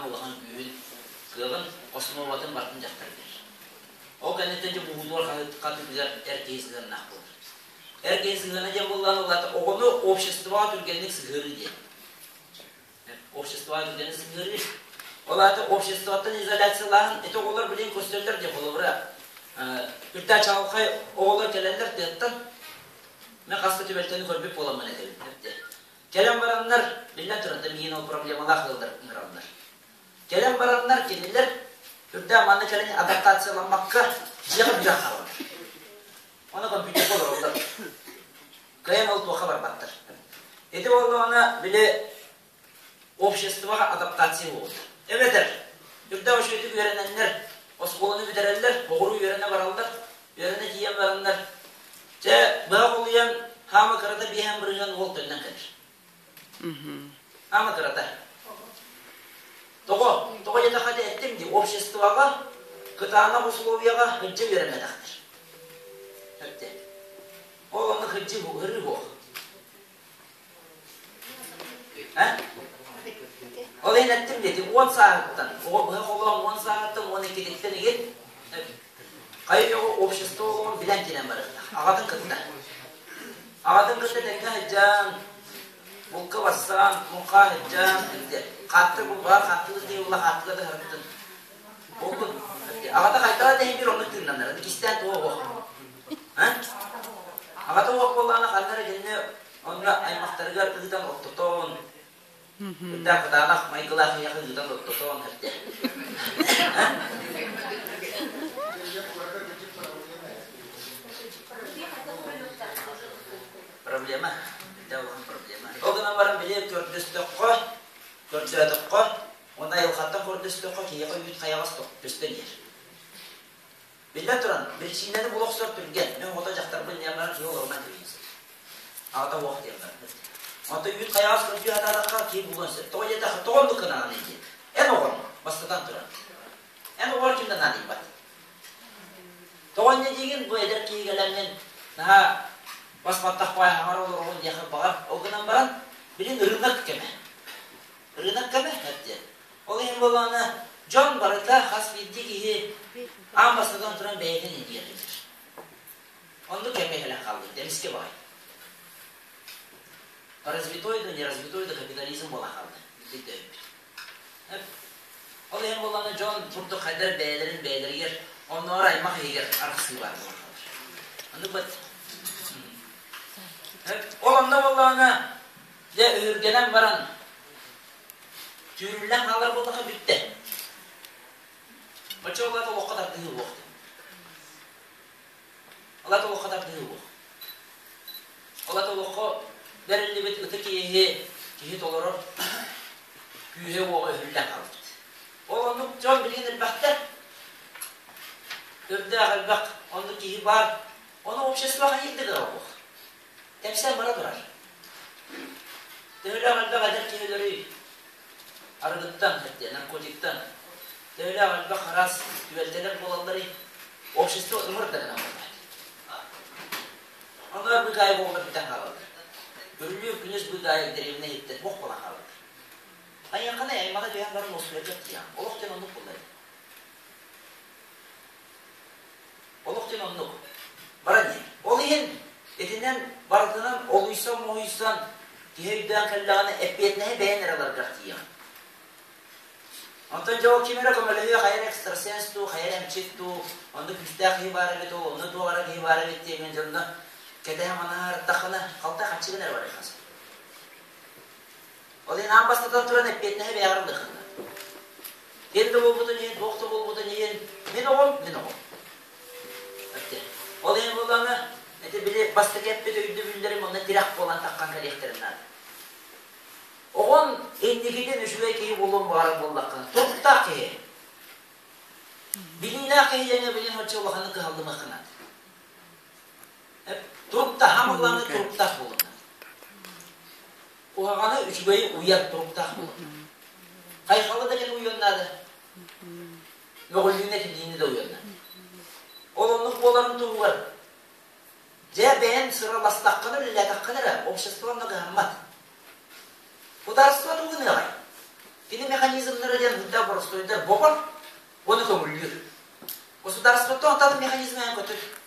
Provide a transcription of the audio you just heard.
Хаама улахан күүһүн, кыаҕын, основатын барытын дьахтар биэрэр. Ол кэнниттэн дьэ буһуутугар хатыытыгар эр киһи сыһыаннаах буолар. Эр киһи сыһыана диэн буоллаҕына, ол аата оҕону обществоҕа түргэнник сыһыарыы диэн. Обществоҕа түргэнник сыһыарыы. Ол аата обществоттан изоляциялааһын ити оҕолор билигин көстөллөр диye холобура үрдээ чаҕылхай оҕолор кэлэллэр тыаттан мен хаста түбэлтэни көрбүт буоламмын этэбин. Кэлэн бараннар, биллэн туран, миигин ол проблемалаах ыаллар ыҥыраллар. Кэлэн бараннар кинилэр үрдээх манна кэлэн адаптацияламмакка дьиэҕэ бүтэн хаалаллар. Аны компьютерга олороллор. Кыайан ол туохха барбаттар. Ити буоллаҕына, били обществоҕа адаптация буолар. Эбэтэр үрдээх үчүгэйдик үөрэнэннэр, оскуоланы бүтэрэллэр, оҕуруу үөрэнэ бараллар, үөрэнэ тиийэн бараннар, дьэ, быһа холуйан, хаама кырата биэһэн бырыһыан уол төннөн кэлэр. Хаама кырата. Тоҕо? Тоҕо диэтэххэ эттим дии, обществоҕа кытаанах условияҕа һыддьа үөрэммэтэхтэр. Эттэ. Ол онно кырдьыы ырыы буох. Ол иһин эттим диэти, 10 сааһыттан, оҕо быһа холоон 10 сааһыттан, 12-титтэн игин хайы общество олоҕун билэн киирэн барыахтаах. Аҕатын кытта. Аҕатын кытта тэҥҥэ сылдьан, булка барсан, муҥха сылдьан, хааттыр булбаар, хааттыбыт дии ула хааттыга да сырыттын. Булгун. Аҕата хайдах да иһин биир оннук тыыннанар. Кистээн туох уох. Аҕата уох буоллаҕына ханна эрэ кинини онно аймахтарыгар ыытан оттотон, үрдээх кытаанах майгылаах киһиэхэ ыытан оттотон эрдэ. Проблема. Үрдээх улахан проблема. Ол гынан баран били көрдөстөххө, көрдөөтөххө, уонна айылҕаттан көрдөстөххө киһиэхэ үүт хайаҕас көстөн иһэр. Биллэн туран, биричиинэни була охсор түргэн. Мин оҕото дьахтарбын диэн баран киһи олорунан кэбиһиэн сөп. Аҕата уох диэн баран. Онтон үүт хайаҕас көрдүү сатаатахха киһи булуон сөп. Тоҕо диэтэххэ, тоҕо оннук гынаҕыный диэн. Эн оҕоҥ, бастатан туран. Эн оҕоҕор ким да наадыйбат. Тоҕо инньэ диигин, бу эдэр киһи кэлэммин наһаа бас баттах баай хаҥар олороҕун диэххэ баҕар. Ол гынан баран, билин ырыынак кэмэ. Ырыынак кэмэ, диэн. Ол иһин буоллаҕына, дьон барыта хас биирдии киһи аан бастатан туран бэйэтин иннигэр сылдьар. Оннук кэмҥэ кэлэн хаалбыт, эмискэ баҕай. Развитой да, неразвитой да капитализм буола хаалла. Бүттүк. Ол иһин буоллаҕына, дьон курдук хайдар бэйэлэрин бэйэлэригэр оннооҕор аймах иһигэр арахсыы баар буолан хаалар. Оннук бат. Ол онно буоллаҕына, дьэ өһүргэнэн баран Түүрүллэн хаалар буоллаха бүттэ. Оччо олата олоххо тардыһыы буох. Олата олоххо тардыһыы буох. Олата олоххо бэриллибит ытык иэһи киһи толорор күүһэ-уоҕа өһүллэн хаалбыт. Ол оннук дьон билигин элбэхтэр. Үрдээх элбэх оннук киһи баар. Ону общество хайыыр да гына буох. Тэпсэн бара турар. Төһөлөөх элбэх эдэр киһи өлөрүй? Арыгыттан, наркотиктан. Төһөлөөх элбэх араас түбэлтэлэр буолалларый? Общество ымыр да гынан барбат. Онно быыкаайык оҕолор бүтэн хаалаллар. Көрүлүүр күнүс быыкаайык дэриэбинэ иһиттэн туох буолан хаалаллар. Айыаххана аймаҕа түһэн баран уоскуйарга тиийэҕин. Олох диэн оннук буолла. Олох диэн оннук. Баран иһэр. Ол иһин итинэн барытынан олуйсан-моһуйсан киһи өйдөөн кэллэҕинэ эппиэтинэһи бэйэн эрэ ыларгар тиийэҕин. Онтон дьэ ол ким эрэ көмөлөһүө, хайа эрэ экстрасенс дуу, хайа эрэ эмчит дуу, онно күүстээх киһи баар эбит, ол онно туох эрэ киһи баар эбит диэн дьонно кэтэһэ манаһарыттаххына, халтай хаччыгын эрэ барыахха сөп. Ол иһин аан бастатан туран эппиэтинэһи бэйэҕэр ылыаххын наада. Ким да буолбутун иһин, туох да буолбутун иһин, мин оҕом, мин оҕом. Өттө. Ол иһин буоллаҕына, ити били бастакы эппит өйдөбүллэрим онно тирэх буолан таххан кэлиэхтэрин наада. Оҕом инникитин үчүгэй киһи буолуон баҕарар буоллаххына, туруктаах киһи. Билиилээх киһи диэҥҥэ билин оччо улаханнык кыһаллымыахха наада. Туруктаах, хамыллааны туруктаах буолуон наада. Куһаҕаны үчүгэйи уйар туруктаах буолуон. Хайҕалы да кини уйуон наада. Мөҕүллүүнү этиллиини да уйуон наада. Ол оннук буоларын туһугар дьэ бэйэн сыраластаххына үлэлээтэххинэ эрэ общество онно кыһаммат. Судаарыстыба тугу гыныаҕай? Кини механизм. механизмнара диэн мында боростуойдар бобор, оны көҥүллүүр. Государствоттан атын механизм көтөр.